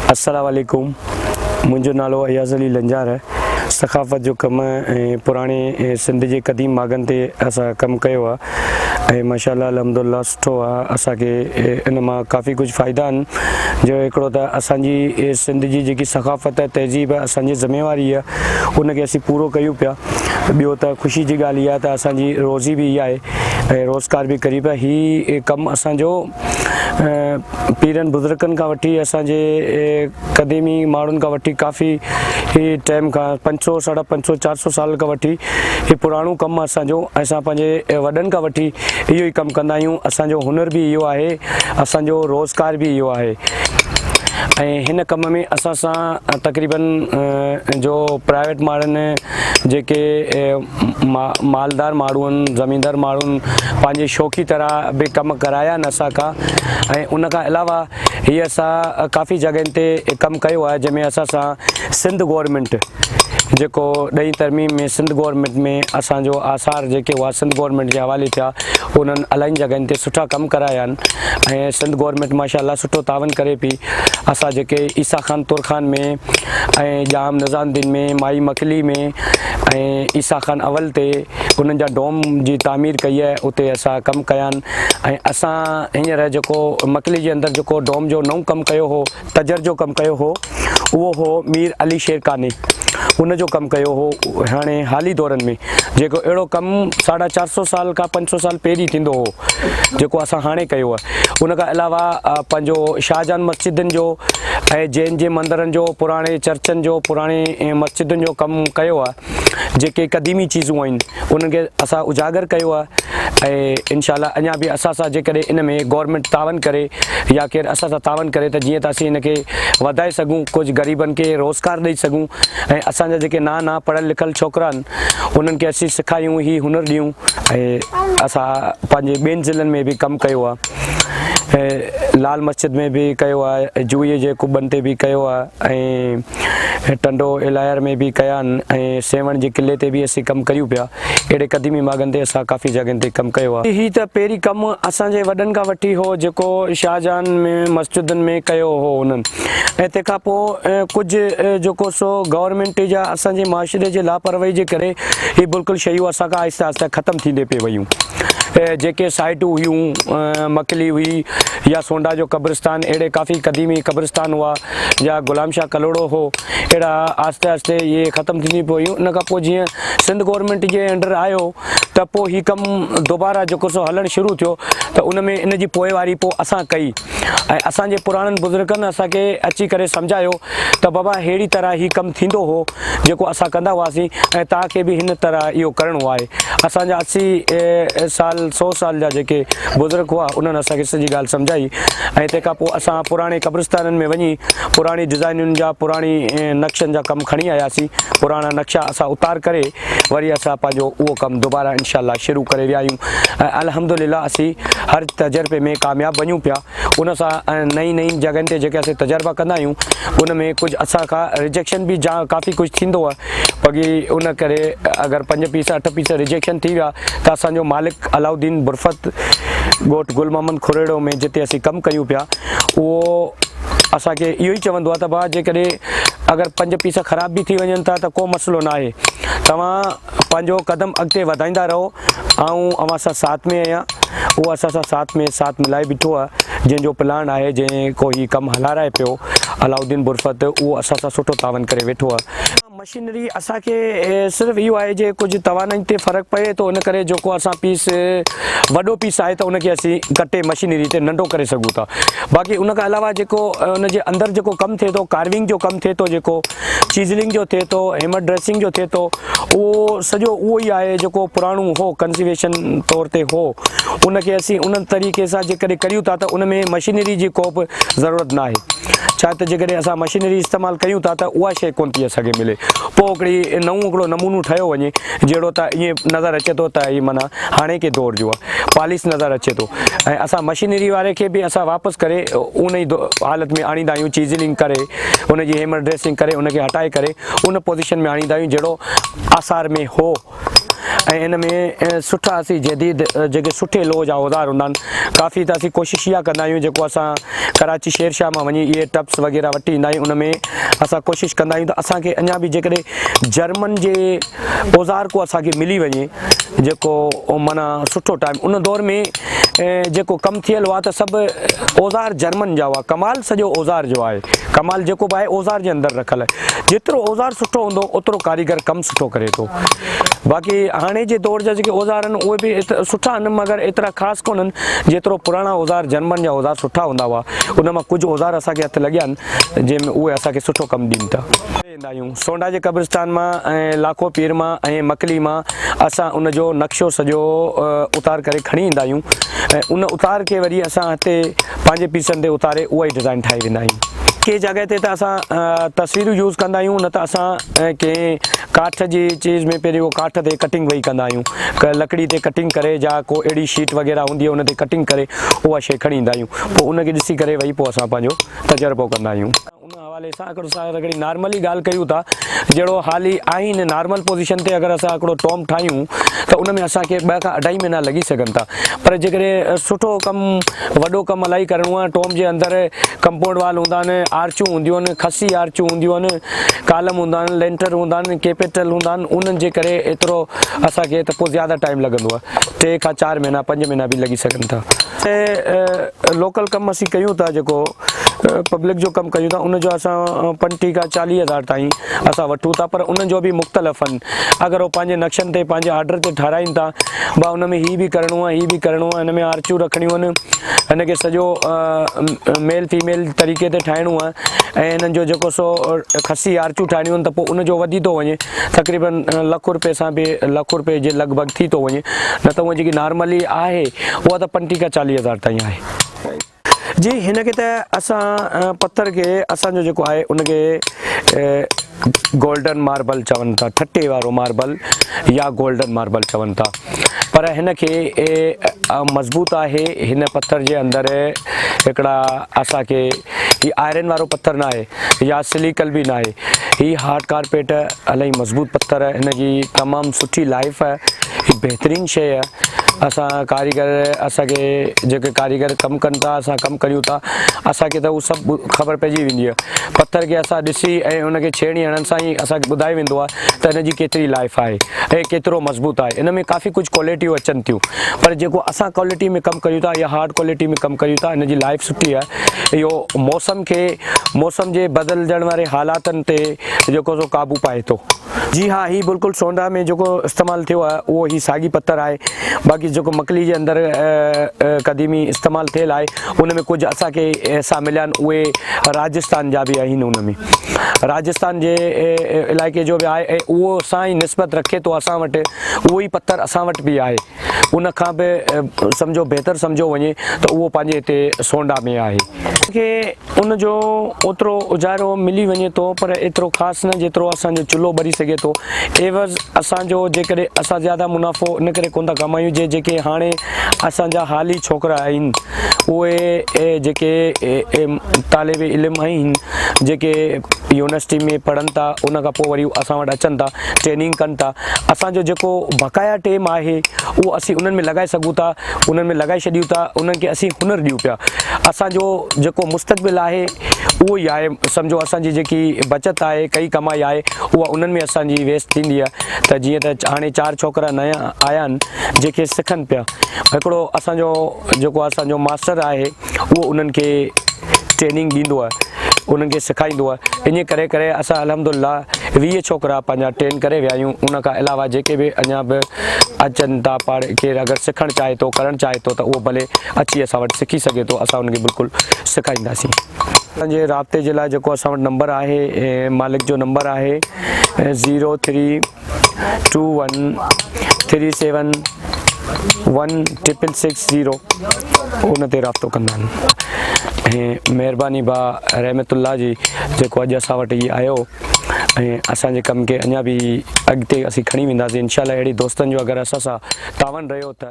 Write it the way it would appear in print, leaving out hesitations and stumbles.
السلام عليڪم منهنجو نالو اياز علي لنجار ثقافت جو ڪم ۽ پراڻي سنڌ جي قديم ماڳن تي اسان ڪم ڪيو آهي ۽ ماشاء الله الحمد الله سٺو آهي اسان کي ان مان ڪافي ڪجهه فائدا آهن جو هڪڙو ته اسان جي سنڌ جي جيڪي ثقافت تهذيب اسان جي ذميواري آهي ان کي اسين پورو ڪيون پيا ٻيو ته خوشي جي ڳالهه اها آهي ته اسان جي روزي به اها آهي ۽ روزگار به ڪريون پيا هي ڪم اسان جو پيرن بزرگن کان وٺي اسان جي قديمي ماڻهن کان وٺي ڪافي هي ٽائيم کان پنج سو ساڍا پنج سو چار سو سال کان وٺي هي پراڻو ڪم اسان جو اسان پنهنجي وڏن کان وٺي اهو ئي ڪم ڪندا آهيون اسان جو هنر به اهو آهي اسان جو روزگار به اهو آهي ۽ هن ڪم ۾ اسان سان تقريبن جو پرائيويٽ ماڻهن جيڪي مالدار ماڻهو آهن زميندار ماڻهو آهن پنهنجي شوقي طرح به ڪم ڪرايا آهن اسان کان ۽ ان کان علاوه هي اسان ڪافي جڳهين تي ڪم ڪيو آهي جنهن ۾ اسان سان سنڌ گورنمينٽ جيڪو ڏهين ترميم ۾ سنڌ گورنمينٽ ۾ اسان جو آثار جيڪي هئا سنڌ گورنمينٽ جي حوالي ٿيا انهن الاهين جڳهين تي سٺا ڪم ڪرايا آهن ۽ سنڌ گورنمينٽ ماشاء الله سٺو تعاون ڪري پئي اسان جيڪي عيسيٰ خان ترخان ۾ ۽ ڄام نظام الدين ۾ مائي مڪلي ۾ ۽ عيسيٰ خان اول تي انهن جا ڊوم جي تعمير ڪئي آهي اتي اسان ڪم ڪيا آهن ۽ اسان هينئر جيڪو مڪلي جي اندر جيڪو ڊوم جو نئون ڪم ڪيو هو تجر جو ڪم ڪيو هو اهو هو مير علي شير قانع ان جو ڪم ڪيو هو هاڻي حالي دورن ۾ جيڪو اهڙو ڪم ساڍا چار سو سال کان پنج سو سال پهرين ٿيندو هو جيڪو اسان هاڻي ڪيو آهي ان کان علاوه پنهنجو شاهجهان مسجدن جو ۽ جين جي مندرن جو پراڻي چرچن جو پراڻي مسجدن جو ڪم ڪيو آهي جيڪي قديمي چيزون آهن انهن کي اسان اجاگر ڪيو آهي ۽ انشاء الله اڃا به اسان سان جيڪڏهن ان ۾ گورنمينٽ تعاون ڪري يا ڪير اسان سان تعاون ڪري ته جيئن ته اسين ان کي وڌائي سگهون ڪجهه غريبن کي روزگار ڏئي سگهون ۽ اسان جا جيڪي نان نان پڙهيل لکيل ڇوڪرا آهن انهن کي اسين سکايون هي هنر ڏيون ۽ اسان پنهنجي ٻين ضلعن ۾ به ڪم ڪيو آهي ۽ لال مسجد ۾ به ڪيو آهي جوئي جي قبن تي به ڪيو آهي ۽ ٽنڊو الهيار ۾ به ڪيا آهن ۽ سيوهڻ جي قلعي تي به اسين ڪم ڪريون پيا اهڙي قديمي ماڳن تي اسان ڪافي جڳهين تي ڪم ڪيو آهي. هي ته پهرين ڪم اسان جي وڏن کان وٺي هو جيڪو شاهجهان ۾ مسجدن ۾ ڪيو هو انهن ۽ تنهن کان پوء ڪجهه جيڪو سو گورنمينٽ جا اسان جي معاشري جي لاپرواهي جي ڪري هي بلڪل شيون اسان کان آهستي آهستي ختم ٿيندي پئي ويون جيڪي سائيٽون هيون مڪلي هئي يا سونڊا جو قبرستان اهڙي ڪافي قديمي قبرستان هئا يا غلام شاهه ڪلهوڙو هو اهڙا آهستي آهستي اهي ختم ٿينديون پئي ويون ان کان پوء جيئن سنڌ گورنمينٽ جي انڊر آيو ته پوء هي ڪم دوباره جيڪو سو هلڻ شروع ٿيو ته ان ۾ ان جي پوئواري پوء اسان ڪئي ۽ اسان جي پراڻن بزرگن اسان کي اچي ڪري سمجهايو ته بابا ههڙي طرح هي ڪم ٿيندو هو جيڪو اسان ڪندا هئاسين ۽ توهان کي به هن طرح اهو ڪرڻو آهي اسان جا اسي سال سو سال جا جيڪي بزرگ هئا انهن اسان کي سڄي ڳالهه سمجهائي ۽ تنهن کان پوء اسان پراڻي قبرستانن ۾ وڃي پراڻي ڊزائنن جا پراڻي نقشن جا ڪم کڻي آياسين پراڻا نقشا اسان اتار ڪري وري اسان پنهنجو اهو ڪم دوباره انشاء الله شروع ڪري ويا آهيون ۽ الحمدلله اسين هر تجربي ۾ ڪامياب وڃون پيا ان سان نئين نئين جڳهين تي جيڪي اسين تجربا ڪندا آهيون ان ۾ ڪجهه اسان کان ريجيڪشن به جا ڪافي ڪجهه ٿيندو آهي باقي ان ڪري اگر پنج پيس اٺ پيس ريجيڪشن ٿي ويا ته اسان جو مالڪ علاؤالدين برفت ڳوٺ گل محمد کوريڙو ۾ جتي اسين ڪم ڪيون پيا اهو اسان کي اهو ئي چوندو آهي ته ڀاء جيڪڏهن اگر پنج پيس خراب به ٿي وڃن ٿا ته ڪو مسئلو نه آهي توهان پنهنجو قدم اڳتي وڌائيندا رهو آئون اوهان سان ساٿ ۾ آهيان اهو اسان سان ساٿ ۾ ساٿ ملائي بيٺو آهي جنهن جو پلان آهي جنهن ڪو هي ڪم هلارائي پيو علاؤالدين برفت اهو اسان سان سٺو تعاون ڪري ويٺو آهي. مشينري اسان کي صرف اهو آهي جي ڪجهه توانائي تي فرق پئي ٿو ان ڪري جيڪو اسان پيس وڏو پيس آهي ته ان کي اسين ڪٽي مشينري تي ننڍو ڪري سگهون ٿا باقي ان کان علاوه جيڪو ان جي اندر جيڪو ڪم ٿئي ٿو ڪارونگ جو ڪم ٿئي ٿو جيڪو چيزلنگ جو ٿئي ٿو هيمر ڊريسنگ جو ٿئي ٿو اهو سڄو اهو ئي آهي جيڪو پراڻو هو ڪنزرويشن طور تي هو ان کي اسين ان طريقي سان جيڪڏهن ڪريون ٿا ته ان ۾ مشينري جي ڪو به ضرورت ناهي ڇا ته جيڪڏهن اسان مشينري استعمال ڪيون ٿا ته اها شيء ڪونه ٿي اسان کي ملي پوء هڪڙي نئون هڪڙو نمونو ٺهيو وڃي جهڙو ته ائين نظر اچي ٿو ته هي معنيٰ هاڻي ڪي دور جو آهي پاليس نظر اچي ٿو ۽ اسان مشينري واري کي به اسان واپس ڪري ان ئي حالت ۾ آڻيندا آهيون چيزلنگ ڪري ان جي هيمر ڊريسنگ ڪري ان کي هٽائي ڪري ان پوزيشن ۾ آڻيندا آهيون جهڙو آثار ۾ هو. ۽ ان ۾ سٺا اسين جديد جيڪي سٺي لوهه جا اوزار هوندا آهن ڪافي ته اسين ڪوشش اها ڪندا آهيون جيڪو اسان ڪراچي شير شاهه مان وڃي اهي ٽپس وغيره وٺي ايندا آهيون ان ۾ اسان ڪوشش ڪندا آهيون ته اسان کي اڃا به جيڪڏهن جرمن جي اوزار ڪو اسان کي ملي وڃي جيڪو معنيٰ سٺو ٽائم ان دور ۾ جيڪو ڪم ٿيل هئا ته سڀ اوزار جرمن جا هئا ڪمال سڄو اوزار جو آهي ڪمال جيڪو به آهي اوزار جي اندر رکيل آهي جيترو اوزار سٺو هوندو اوترو ڪاريگر ڪم سٺو ڪري ٿو باقي هاڻي جي دور جا جيڪي اوزار آهن اهي به سٺا آهن مگر ايترا خاص ڪونهن جيترو پراڻا اوزار جرمن جا اوزار سٺا هوندا هئا ان مان ڪجهه اوزار اسان کي هٿ لڳيا آهن جنهن ۾ اهي اسان کي سٺو ڪم ڏين ٿا. ايندا آهيون سونڊا جي قبرستان مان ۽ لاکو پير مان ۽ مڪلي مان اسان ان جو نقشو سڄو اتار ڪري کڻي ايندا آهيون ۽ ان اتار کي وري اسان هتي پنهنجي پيسن تي اتاري اها ئي ڊزائن ٺاهي ويندا آهيون. ڪي جڳهه تي ته اسان تصويرون يوز ڪندا آهيون نه ته اسان ڪنهن ڪاٺ جي چيز ۾ پهرين اهو ڪاٺ تي ڪٽنگ ويهي ڪندا آهيون لڪڙي تي ڪٽنگ ڪري جا ڪو اهڙي شيٽ وغيره هوندي آهي ان تي ڪٽنگ ڪري اها شي کڻي ايندا آهيون پوء ان کي ڏسي ڪري ويهي پوء اسان پنهنجو تجربو ڪندا آهيون. ان حوالي سان هڪڙو اسان هڪڙي نارملي ڳالهه ڪيون ٿا جهڙو حالي آهن نارمل پوزيشن تي اگر اسان هڪڙو ٽوم ٺاهيون ته ان ۾ اسان کي ٻه کان اڍائي مهينا لڳي سگهن ٿا پر جيڪڏهن سٺو ڪم وڏو ڪم الائي ڪرڻو آهي ٽوم جي اندر ڪمپائونڊ وال هوندا آهن آرچون هونديون آهن خسي آرچون هونديون آهن ڪالم هوندا آهن لينٽر هوندا آهن ڪيپيٽل هوندا آهن انهن جي ڪري ايترو اسان کي ته پوء زياده ٽائيم لڳندو آهي ٽي کان چار مهينا پنج مهينا به لڳي سگهن ٿا. لوڪل ڪم اسين ڪيون ٿا جيڪو پبلڪ جو ڪم ڪيون ٿا ان جو اسان 35 کان 40 هزار تائين اسان وٺون ٿا پر ان جو به مختلف آهن اگر هو پنهنجي نقشن تي پنهنجي آرڊر تي ٺاراهين ٿا با ان ۾ هي به ڪرڻو آهي هي به ڪرڻو آهي هن ۾ آرچون رکڻيون آهن هن کي سڄو ميل فيميل طريقي تي ٺاهڻو آهي ۽ هنن جو جيڪو سو خسي آرچون ٺاهڻيون آهن ته پوء ان جو وڌي ٿو وڃي تقريبن لک روپئي سان به لک روپئي جي لڳ ڀڳ ٿي ٿو وڃي نه ته هونء جيڪي نارملي آهي اها ته 35 کان 40 هزار تائين آهي. جي هن کي ته اسان پٿر کي اسان جو جيڪو آهي ان کي گولڊن ماربل چون ٿا ٺٽي وارو ماربل يا گولڊن ماربل چون ٿا پر هن کي مضبوط آهي هن پٿر جي اندر هڪڙا اسان کي هي آئرن وارو پٿر نه آهي يا سليڪل به نه آهي هي هارڊ ڪارپيٽ الاهي مضبوط پٿر هن جي تمام سٺي لائف آهي هي بهترين شيء آهي اسان ڪاريگر اسان کي جيڪي ڪاريگر ڪم ڪن ٿا اسان ڪم ڪريون ٿا اسان کي ته هو سڀ خبر پئجي ويندي آهي پٿر کي اسان ڏسي ۽ ان کي ڇيڻي هڻڻ سان ئي اسان کي ٻڌائي ويندو آهي ته هن جي ڪيتري لائف آهي ۽ ڪيترو مضبوط آهي ان ۾ ڪافي ڪجهه ڪوالٽيون اچن ٿيون پر جيڪو اسان ڪوالٽي ۾ ڪم ڪريون ٿا يا هارڊ ڪوالٽي ۾ ڪم ڪريون ٿا ان جي لائف سٺي آهي اهو موسم کي موسم جي بدلجڻ واري حالاتن تي جيڪو سو قابو پائي ٿو. جي ها هي بلڪل سونڊا ۾ جيڪو استعمال ٿيو آهي اهو هي ساڳي پٿر آهي باقي جيڪو مڪلي جي اندر قديمي استعمال ٿيل آهي ان ۾ ڪجهه اسان کي حصا مليا آهن اهي راجستان جا به آهن ان ۾ راجستان جي علائقي جو به آهي ۽ اهو سان ئي نسبت رکي ٿو اسان وٽ اهو ئي پٿر اسان وٽ به آهي ان کان به سمجهو بهتر سمجهيو وڃي ته اهو پنهنجي هتي سونڊا ۾ آهي. کي ان جو اوترو اجارو ملي وڃي ٿو پر ايترو خاص نه جيترو اسان جو چلهو ٻري سگهي ٿو. عيوض اسان جو جيڪڏهن اسان زياده منافعو ان ڪري ڪونه ٿا ڪمايون جي جيڪي هاڻي اسان جا حالي ڇوڪرا آهن اهي جيڪي طالب علم آهن جيڪي يونيورسٽي ۾ پڙهن ٿا ان کان پوء وري اسان وٽ اچن ٿا ٽريننگ ڪن ٿا اسان جو جيڪو بقايا ٽيم آهي اهو اسين انهن ۾ لڳائي سگهون ٿا انهن ۾ لڳائي ڇڏيون ٿا انهن کي اسين هنر ڏيون پيا اسان جو جيڪو مستقبل آهي اهو ئي آهي سمجهو اسان جي جيڪي بچت آهي ڪئي ڪمائي آهي اها انهن ۾ اسان جي ويسٽ ٿيندي آهي ته جيئن ته هاڻي چار ڇوڪرا نيا آيا آهن جيڪي سکن پيا هڪڙو اسان جو جيڪو اسان جو ماسٽر آهي اهو انهن کي ٽريننگ ڏيندو آهي انهن کي سکائيندو آهي ائين ڪري ڪري اسان الحمد لله 20 ڇوڪرا پنهنجا ٽرين ڪري ويا آهيون ان کان علاوه جيڪي به اڃا به اچن ٿا پاڙ ڪير اگر سکڻ چاهي ٿو ڪرڻ چاهي ٿو ته اهو ڀلي اچي اسان وٽ سکي سگهي ٿو اسان ان کي بلڪل سکائينداسين. اسان جي رابطي جي لاء جيڪو اسان وٽ نمبر آهي مالڪ جو نمبر آهي zero three two one three seven one triple six zero ان تي رابطو ڪندا آهن ۽ مهرباني با رحمت الله جي جيڪو اڄ اسان وٽ هي آيو ۽ اسان جي ڪم کي اڃا به اڳتي اسين کڻي وينداسين انشاء الله اهڙي دوستن جو اگر اسان سان تعاون رهيو ته.